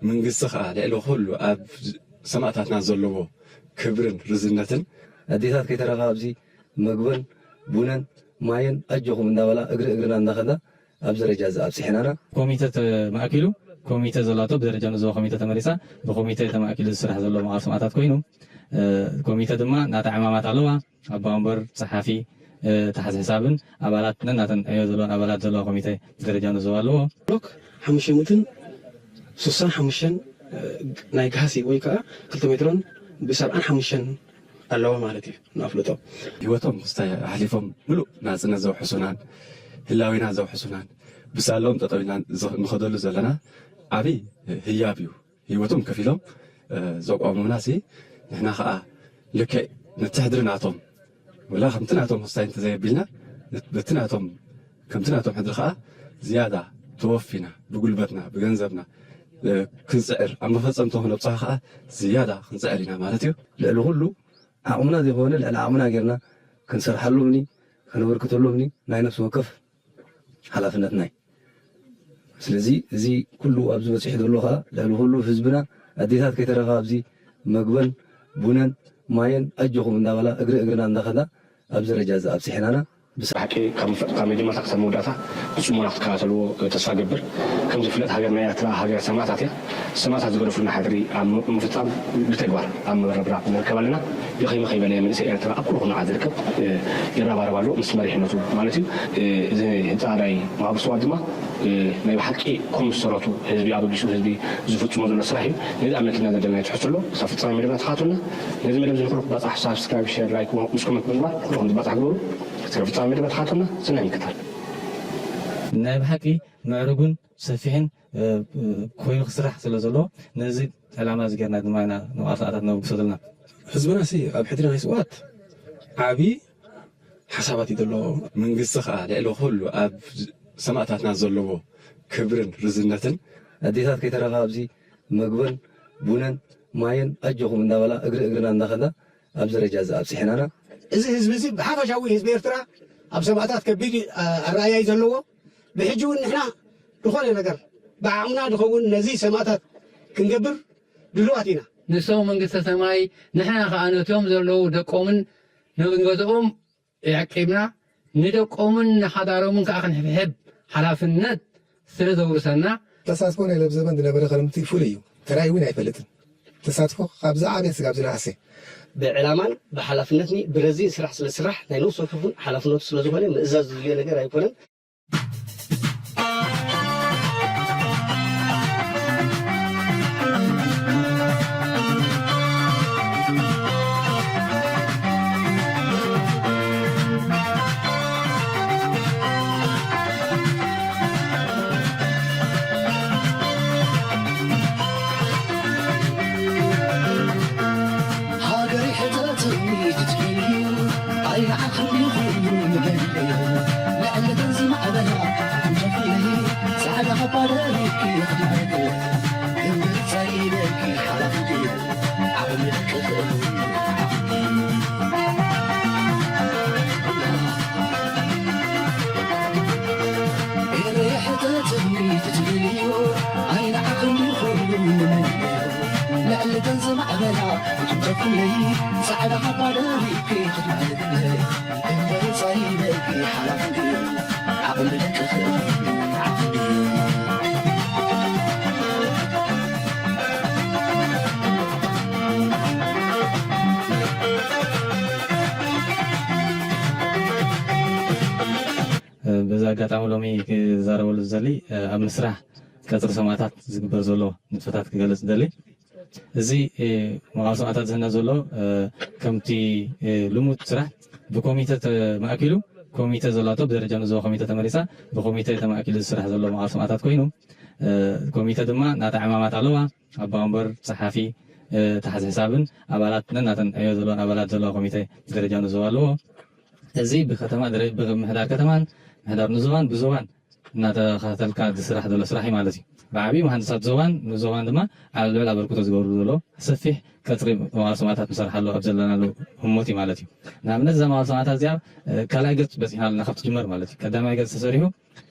መንግስቲ ከዓ ልዕሊ ኩሉ ኣብ ሰማእታትና ዘለዎ ክብርን ርዝነትን ኣዴታት ከይተረፋ ኣብዚ መግበን ቡነን ማየን ኣጆኹም እንዳበላ እግሪ እግርና እንዳኸዳ ኣብዚ ደረጃ እዚ ኣብፅሒናና። ኮሚተ ተማእኪሉ፣ ኮሚተ ዘላቶ ብደረጃ ንዞባ ኮሚተ ተመሪፃ፣ ብኮሚተ ተማእኪሉ ዝስራሕ ዘሎ መቓብር ሰማእታት ኮይኑ፣ እ፣ ኮሚተ ድማ ናታ ዕማማት ኣለዋ። ኣባ ወንበር፣ ጸሓፊ፣ እ፣ ተሓዚ ሕሳብን ኣባላት ነናተን ዕዮ ዘለወን ኣባላት ዘለዋ ኮሚተ ብደረጃ ንዞባ ኣለዎ። ብሎክ ሓሙሽተ ሚእትን ስሳን ሓሙሽተን ናይ ጋህሲ ወይ ከዓ ክልተ ሜትሮን ብሰብዓን ሓሙሽተን ኣለዋ ማለት እዩ። ንኣፍልጦ። ህይወቶም ክስታይ ኣሕሊፎም ምሉእ ናጽነት ዘውሕሱናን ህላዌና ዘውሕሱናን ብሳሎም ጠጠው ኢልና ንኸደሉ ዘለና ዓብይ ህያብ እዩ። ህይወቶም ከፊሎም፣ እ፣ ዘቋሙና ሲ ንሕና ኸዓ ልክዕ ነቲ ሕድሪ ናቶም ወላ ከምቲ ናቶም ክስታይ እንተዘየቢልና፣ በቲ ናቶም፣ ከምቲ ናቶም ሕድሪ ኸዓ ዝያዳ ተወፊና፣ ብጉልበትና፣ ብገንዘብና፣ እ፣ ክንጽዕር፣ ኣብ መፈጸምቶ ክነብጽሖ ኸዓ ዝያዳ ክንጽዕር ኢና ማለት እዩ። ልዕሊ ኩሉ ዓቕምና ዘይኮነ ልዕሊ ዓቕምና ጌርና ክንሰርሓሎምኒ፣ ከነበርክተሎምኒ ናይ ነፍሲ ወከፍ ሓላፍነትና እዩ። ስለዚ እዚ ኩሉ ኣብዚ በጺሑ ዘሎ ኸዓ ልዕሊ ኩሉ ህዝብና ኣዴታት ከይተረፋ ኣብዚ መግበን ቡነን ማየን ኣጆኹም እንዳበላ እግሪ እግርና እንዳኸዳ ኣብዚ ደረጃ እዚ ኣብጺሕናና። ብሓቂ ካብ መፈ-፣ ካብ መጀመርታ ክሳብ መወዳእታ ብጽሞና ክትከታተልዎ ተስፋ ገብር። ከም ዝፍለጥ ሃገርና ኤርትራ ሃገር ሰማእታት እያ። ሰማእታት ዝገደፉልና ሓድሪ ኣብ ም-፣ ምፍጻም ብተግባር ኣብ መረብራብ ንርከብ ኣለና። ብኸመይ ከይበለ መንእሰይ ኤርትራ ኣብ ኩሉ ኩርናዓት ዝርከብ፣ እ፣ ይረባረብ ኣሎ ምስ መሪሕነቱ ማለት እዩ። እ፣ እዚ ህንጻ ናይ መቓብር ስውኣት ድማ፣ እ፣ ናይ ብሓቂ ከም ዝሰረቱ ህዝቢ ኣበጊሱ ህዝቢ ዝፍጽሞ ዘሎ ስራሕ እዩ። ነዚ ኣመልኪትና ዘለና ትሕዝቶ ኣሎ። ክሳብ ፍጻሜ መደብና ተኸታተሉና። ነዚ መደብ እዚ ንኹሉ ክባጻሕ ሳብስክራይብ፣ ሼር፣ ላይክ ምስ ኮመንት ብምግባር ኩልኹም ዝባጻሕ ግበሩ። እስከ ፍጻሜ መደብ ተኸታተሉና። ሰናይ ምክትታል። ናይ ብሓቂ ምዕሩግን ሰፊሕን፣ እ፣ ኮይኑ ክስራሕ ስለ ዘለዎ ነዚ ዕላማ እዚ ጌርና ድማ ኢና ንመቓብር ሰማእታት ነብግሶ ዘለና። ህዝብና ሲ ኣብ ሕድሪ ናይ ስውኣት ዓቢ ሓሳባት እዩ ዘለዎ። መንግስቲ ኸኣ ልዕሊ ኩሉ ኣብ ሰማእታትና ዘለዎ ክብርን ርዝነትን ኣዴታት ከይተረፋ ኣብዚ መግበን ቡነን ማየን ኣጆኹም እንዳበላ እግሪ እግርና እንዳኸዳ ኣብዚ ደረጃ እዚ ኣብጺሕናና። እዚ ህዝቢ እዚ ብሓፈሻዊ ህዝቢ ኤርትራ ኣብ ሰማእታት ከቢድ፣ እ፣ ኣረኣእያ እዩ ዘለዎ። ብሕጂ እውን ንሕና ዝኾነ ነገር ብዓቕምና ዝኸውን ነዚ ሰማእታት ክንገብር ድሉዋት ኢና። ንሶም መንግስተ ሰማይ፣ ንሕና ከኣ ነቶም ዘለዉ ደቆምን ንብንገዝኦም የዕቂብና፣ ንደቆምን ንሓዳሮምን ከኣ ክንሕብሕብ ሓላፍነት ስለ ዘውርሰና፣ ተሳትፎ ናይ ለብዘበን ዝነበረ ክረምቲ ፍሉይ እዩ። ተራእዩ እውን ኣይፈልጥን። ተሳትፎ ካብ ዝዓበየ ስጋብ ዝነኣሰ። ብዕላማን ብሓላፍነትን ብረዚን ስራሕ ስለ ዝስራሕ ናይ ነፍሲ ወከፍ እውን ሓላፍነቱ ስለ ዝኾነ ምእዛዝ ዘድልዮ ነገር ኣይኮነን። ሃገረይ ሕተትኒ ትትብልዩ ኣይንዓኽን ይኹን ንበልዮ ልዕሊ ገንዚ ማዕበላ ትንሸፍኒ ጻዕዳ ኸባደሪኪ ኽድመት እምብርጻይ ኢለኪ ሓላፍቲ ዓቕሚ ደቂ ልዕሊ ገንዘብ ማዕበላ ትንተፍለይ ጻዕዳ ሓባደሪ ክትማልክለይ እምበርጻይ በቂ ሓላፍቲ ዓቕሚ ደቂ ዓቕሚ በዚ ኣጋጣሚ ሎሚ ክዛረበሉ ዝደሊ ኣብ ምስራሕ ቀጽሪ ሰማእታት ዝግበር ዘሎ ንጥፈታት ክገልጽ ዝደሊ። እዚ መቓብር ሰማእታት ዝህነጽ ዘሎ ከምቲ ልሙድ ስራሕ ብኮሚተ ተማእኪሉ ኮሚተ ዘላቶ ብደረጃ ንዞባ ኮሚተ ተመሪጻ ብኮሚተ ተማእኪሉ ዝስራሕ ዘሎ መቓብር ሰማእታት ኮይኑ ኮሚተ ድማ ናታ ዕማማት ኣለዋ። ኣባ ወንበር፣ ጸሓፊ፣ ተሓዚ ሕሳብን ኣባላት ነናተን ዕዮ ዘለወን ኣባላት ዘለዋ ኮሚተ ብደረጃ ንዞባ ኣለዎ። እዚ ብከተማ ደረ-፣ ብምሕዳር ከተማን ምሕዳር ንዞባን ብዞባን እናተኸታተልካ ዝስራሕ ዘሎ ስራሕ እዩ ማለት እዩ። ብዓብዩ መሃንድሳት ዞባን ንዞባን ድማ ኣብ ልዑል ኣበርክቶ ዝገብሩ ዘሎ ሰፊሕ ቀጽሪ መዋር ሰማእታት ንሰርሓሉ ኣብ ዘለናሉ ህሞት እዩ ማለት እዩ። ንኣብነት እዛ መዋር ሰማእታት እዚኣ ካልኣይ ገጽ በፂሕና ኣለና ካብ ትጅመር ማለት እዩ። ቀዳማይ ገጽ ተሰሪሑ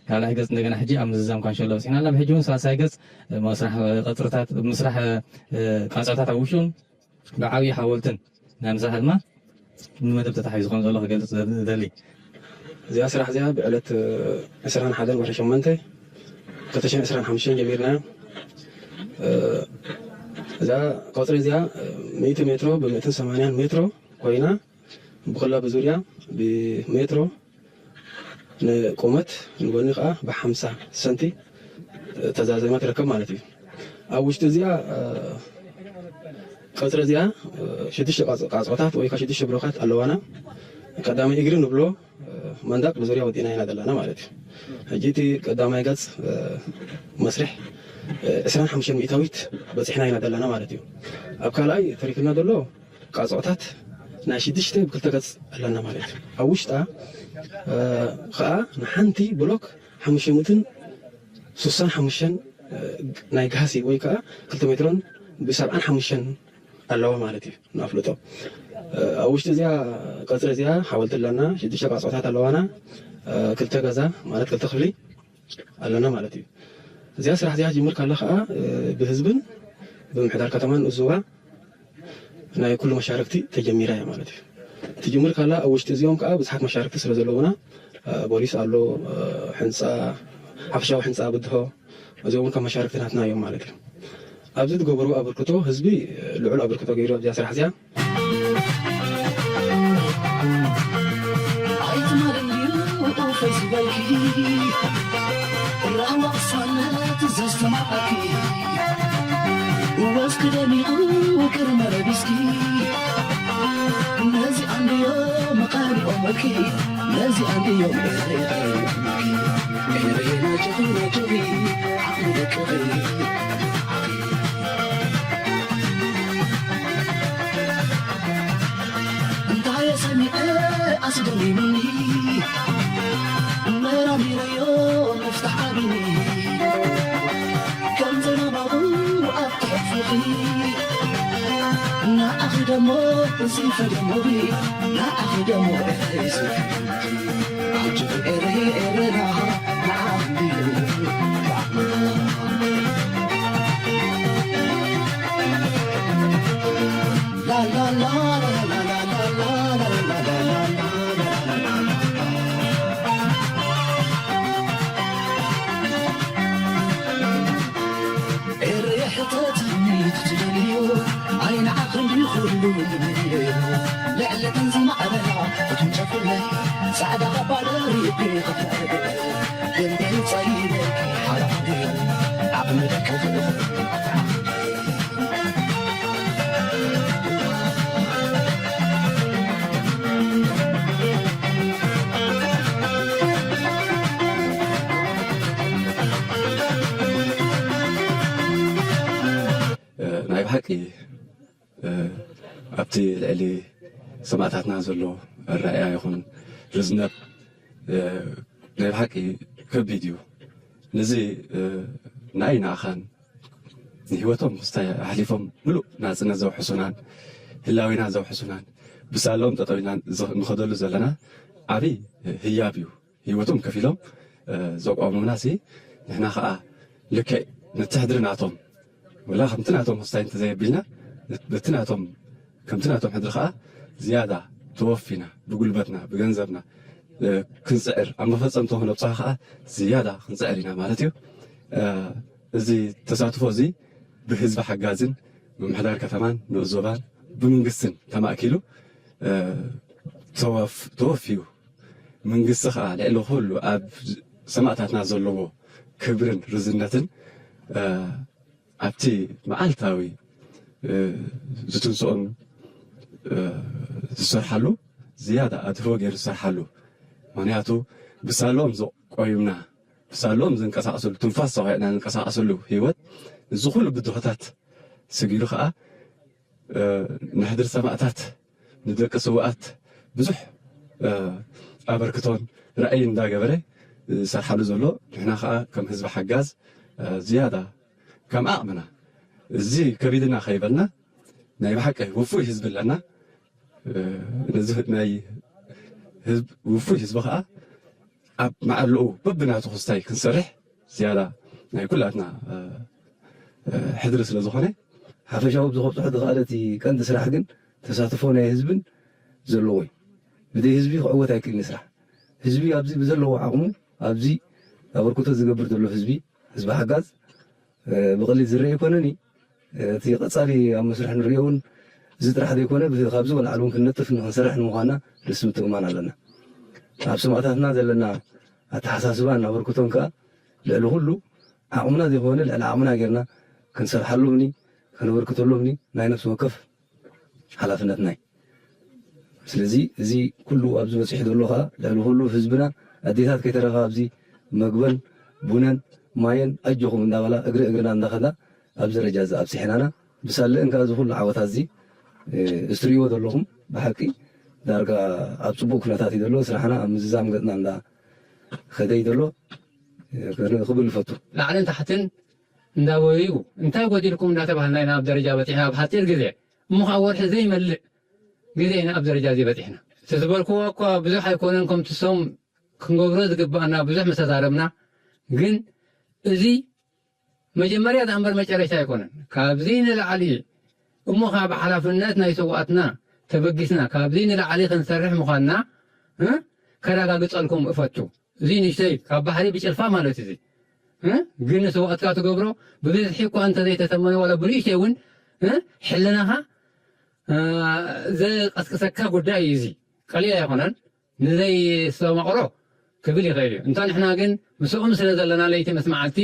ካልኣይ ገጽ እንደገና ሕጂ ኣብ ምዝዛም ካንሸሎ በጺሕና ኣለና። ብሕጂ እውን ሳልሳይ ገጽ፣ እ፣ መስራሕ፣ እ፣ ቀጽርታት፣ ምስራሕ፣ እ፣ እ፣ ቃንጻታት ኣብ ውሽጡን ብዓብዪ ሓወልትን ናይ ምስራሕ ድማ ብመደብ ተታሒዙ ከም ዘሎ ክገልጽ እደሊ። እዚኣ ስራሕ እዚኣ ብዕለት፣ እ፣ ዕስራን ሓደን ወርሒ ሸሞንተ ክልተ ሽሕን ዕስራን ሓሙሽተን ጀሚርናዮ። እ፣ እዛ ቀጽሪ እዚኣ፣ እ፣ ሚእቲ ሜትሮ ብሚእትን ሰማንያን ሜትሮ ኮይና፣ ብኹላ ብዙርያ ብሜትሮ ንቁመት ንጎኒ ከኣ ብሓምሳ ሰንቲ ተዛዚማ ትርከብ ማለት እዩ። ኣብ ውሽጢ እዚኣ፣ እ፣ ቀጽሪ እዚኣ፣ እ፣ ሽዱሽተ ቃጽ-፣ ቃጽዖታት ወይ ከኣ ሽዱሽተ ብሎካት ኣለዋና። ቀዳማይ እግሪ ንብሎ፣ እ፣ መንደቅ ብዙርያ ወዲእና ኢና ዘለና ማለት እዩ። ሕጂ እቲ ቀዳማይ ገጽ፣ እ፣ መስርሕ፣ እ፣ ዕስራን ሓሙሽተን ሚእታዊት በጺሕና ኢና ዘለና ማለት እዩ። ኣብ ካልኣይ ተሪፍና ዘሎ ቃጽዖታት ናይ ሽዱሽተ ብክልተ ገጽ ኣለና ማለት እዩ። ኣብ ውሽጣ፣ እ፣ ኸኣ ንሓንቲ ብሎክ ሓሙሽተ ሚእትን ስሳን ሓሙሽተን፣ እ፣ ናይ ጋህሲ ወይ ከኣ ክልተ ሜትሮን ብሰብዓን ሓሙሽተን ኣለዋ ማለት እዩ። ንኣፍልጦ፣ እ፣ ኣብ ውሽጢ እዚኣ ቀጽሪ እዚኣ ሓወልቲ ኣለና፣ ሽዱሽተ ቃጽዖታት ኣለዋና፣ እ፣ ክልተ ገዛ ማለት ክልተ ክፍሊ ኣለና ማለት እዩ። እዚኣ ስራሕ እዚኣ ጅምር ካላ ኸኣ፣ እ፣ ብህዝብን ብምምሕዳር ከተማን ንኡስ ዞባ ናይ ኩሉ መሻርክቲ ተጀሚራ እያ ማለት እዩ። ትጅምር ካላ ኣብ ውሽጢ እዚኦም ከኣ ብዙሓት መሻርክቲ ስለ ዘለውና፣ እ፣ ፖሊስ ኣሎ፣ እ፣ ሕንጻ፣ ሓፈሻዊ ሕንጻ ብድሆ፣ እዚኦም እውን ካብ መሻርክቲ ናትና እዮም ማለት እዩ። ኣብዚ ዝገበሩ ኣበርክቶ ህዝቢ፣ እ፣ ልዑል ኣበርክቶ ገይሩ ኣብዚኣ ስራሕ እዚኣ። ኣይትማልን ድዩ ፈይስ ዝበልኪ? ራህዋ ቅሳነት ዘስተማቐኪ፣ ወዝኪ ደሚቑ ክርመ ለቢስኪ። ነዚ ኣንድዮ መቐኒኦም መልኪ፣ ነዚ ኣንድዮ መቐኒኦም መልኪ። ኤረይ ናጀኺ ናጀኺ ዓቕሚ ደቅኺ። እንታይ ሰሚዐ ኣስደሚሙኒ፣ መራሚረዮ ምፍታሕ ዓቢኒ። ከም ዘናባቡ ኣብ ትሕፍኺ፣ ንኣኺ ደሞ እዚ ፈደሞቢ፣ ንኣኺ ደሞ እዚ ፈደሞቢ። ኣጆኺ ኤረ ኤረና፣ ንዓኺ ድዩ ኤረ ሕተትኒ ትትደልዮ፣ ኣይ ንዓኽን ድዩ ኩሉ ይምልዮ። ልዕሊ እተን ዝማዕበላ እተን ጨፍለ፣ ጻዕዳ ካባ ደሪበ ክፍዕል፣ ደንደን ጸይበኪ ሓራኽን ድዩ ዓቕሚ ደቅኺ። እ፣ ናይ ብሓቂ፣ እ፣ ኣብቲ ልዕሊ ሰማእታትና ዘሎ ኣረኣእያ ይኹን ርዝነት፣ እ፣ ናይ ብሓቂ ከቢድ እዩ። ነዚ፣ እ፣ ንኣይ ንኣኻን ንህይወቶም ክስታይ ኣሕሊፎም ምሉእ ናጽነት ዘውሕሱናን ህላዌና ዘውሕሱናን ብሳሎም ጠጠው ኢልና ዝ-፣ ንኸደሉ ዘለና ዓብይ ህያብ እዩ። ህይወቶም ከፊሎም፣ እ፣ ዘቋሙና ሲ ንሕና ኸኣ ልክዕ ነቲ ሕድሪ ናቶም ወላ ከምቲ ናቶም ክስታይ እንተዘየቢልና፣ በቲ ናቶም፣ ከምቲ ናቶም ሕድሪ ኸኣ ዝያዳ ተወፊና፣ ብጉልበትና፣ ብገንዘብና፣ እ፣ ክንጽዕር፣ ኣብ መፈጸምቶ ክነብጽሖ ኸኣ ዝያዳ ክንጽዕር ኢና ማለት እዩ። እ፣ እዚ ተሳትፎ እዚ ብህዝቢ ሓጋዝን ምምሕዳር ከተማን ንኡስ ዞባን ብመንግስትን ተማእኪሉ፣ እ፣ ተወፍ-፣ ተወፊዩ። መንግስቲ ኸኣ ልዕሊ ኩሉ ኣብ ሰማእታትና ዘለዎ ክብርን ርዝነትን፣ እ፣ ኣብቲ መዓልታዊ፣ እ፣ ዝትንስኦን፣ እ፣ ዝሰርሓሉ ዝያዳ ኣድህቦ ገይሩ ዝሰርሓሉ። ምኽንያቱ ብሳሎም ዘቆዩምና፣ ብሳሎም ዝንቀሳቐሰሉ፣ ትንፋስ ተዃዒና ዝንቀሳቐሰሉ ህይወት፣ እዚ ኩሉ ብድሆታት ስጊሩ ኸኣ፣ እ፣ ንሕድሪ ሰማእታት፣ ንደቂ ስውኣት ብዙሕ፣ እ፣ ኣበርክቶን ራእይን እንዳገበረ ዝሰርሓሉ ዘሎ፣ ንሕና ኸኣ ከም ህዝቢ ሓጋዝ፣ እ፣ ዝያዳ ከም ዓቕምና እዚ ከቢድና ከይበልና፣ ናይ ብሓቂ ውፉይ ህዝቢ ኣለና። እ፣ ነዚ ናይ ህዝብ-፣ ውፉይ ህዝቢ ኸኣ ኣብ መዓልኡ በብናቱ ክስታይ ክንሰርሕ ዝያዳ ናይ ኩላትና ሕድሪ ስለ ዝኾነ ሓፈሻዊ ኣብዚ ከብፅሖ ዝኽኣለ እቲ ቀንዲ ስራሕ ግን ተሳትፎ ናይ ህዝብን ዘለዎ እዩ። ብዘይ ህዝቢ ክዕወት ኣይክእልን ስራሕ። ህዝቢ ኣብዚ ብዘለዎ ዓቕሙ ኣብዚ ኣበርክቶ ዝገብር ዘሎ ህዝቢ ህዝቢ ሓጋዝ ብቐሊል ዝረአ ኣይኮነን። እቲ ቀፃሊ ኣብ መስርሕ ንሪኦ እውን እዚ ጥራሕ ዘይኮነ ካብዚ ወላዕሊ እውን ክንነጥፍ ንክንሰርሕ ንምዃና ርእሲ ምትእምማን ኣለና። ኣብ ሰማእታትና ዘለና ኣተሓሳስባን ኣበርክቶን ከዓ ልዕሊ ኩሉ ዓቕምና ዘይኮነ ልዕሊ ዓቕምና ጌርና ክንሰርሓሎምኒ ከነበርክተሎምኒ ናይ ነፍሲ ወከፍ ሓላፍነትና እዩ። ስለዚ እዚ ኩሉ ኣብዚ በፂሑ ዘሎ ከዓ ልዕሊ ኩሉ ህዝብና ኣዴታት ከይተረፋ ኣብዚ መግበን ቡነን ማየን ኣጆኹም እንዳበላ እግሪ እግርና እንዳኸዳ ኣብዚ ደረጃ እዚ ኣብፅሐናና። ብሳልእን ከዓ እዚ ኩሉ ዓወታት እዚ እስትሪእዎ ዘለኹም ብሓቂ ዳርጋ ኣብ ፅቡቅ ኩነታት እዩ ዘሎ። ስራሕና ኣብ ምዝዛም ገፅና እንዳ ከደይ ዘሎ ክብል ፈቱ። ላዕልን ታሕትን እንዳበዩ እንታይ ጎዲልኩም እንዳተባህልና ኢና ኣብ ደረጃ በፂሕና ኣብ ሓፂር ግዜ እሞ ከዓ ወርሒ ዘይመልእ ግዜ ኢና ኣብ ደረጃ እዚ በፂሕና። እቲ ዝበልክዎ እኳ ብዙሕ ኣይኮነን ከምቲ ሶም ክንገብሮ ዝግባኣና ብዙሕ መሰዛረብና ግን እዚ መጀመርያ ዝኣንበር መጨረሻ ኣይኮነን። ካብዚ ንላዕሊ እሞ ካብ ሓላፍነት ናይ ሰዋኣትና ተበጊስና ካብዚ ንላዕሊ ክንሰርሕ ምዃንና ከረጋግፀልኩም እፈቱ። እዚ ንሽተይ ካብ ባሕሪ ብጭልፋ ማለት እዚ ግን ንሰዋኣትካ ትገብሮ ብብዝሒ እኳ እንተዘይተተመነ ዋላ ብንእሽተይ እውን ሕልናኻ ዘቀስቅሰካ ጉዳይ እዩ። እዚ ቀሊል ኣይኮነን። ንዘይስተማቕሮ ክብል ይኽእል እዩ። እንተ ንሕና ግን ምስኦም ስለ ዘለና ለይቲ ምስ መዓልቲ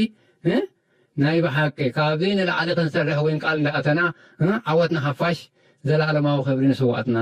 ናይ ብሓቂ ካብዚ ንላዕሊ ክንሰርሕ እውን ቃል እንዳኣተና ዓወት ንሓፋሽ። ዘላለማዊ ክብሪ ንስዋኣትና።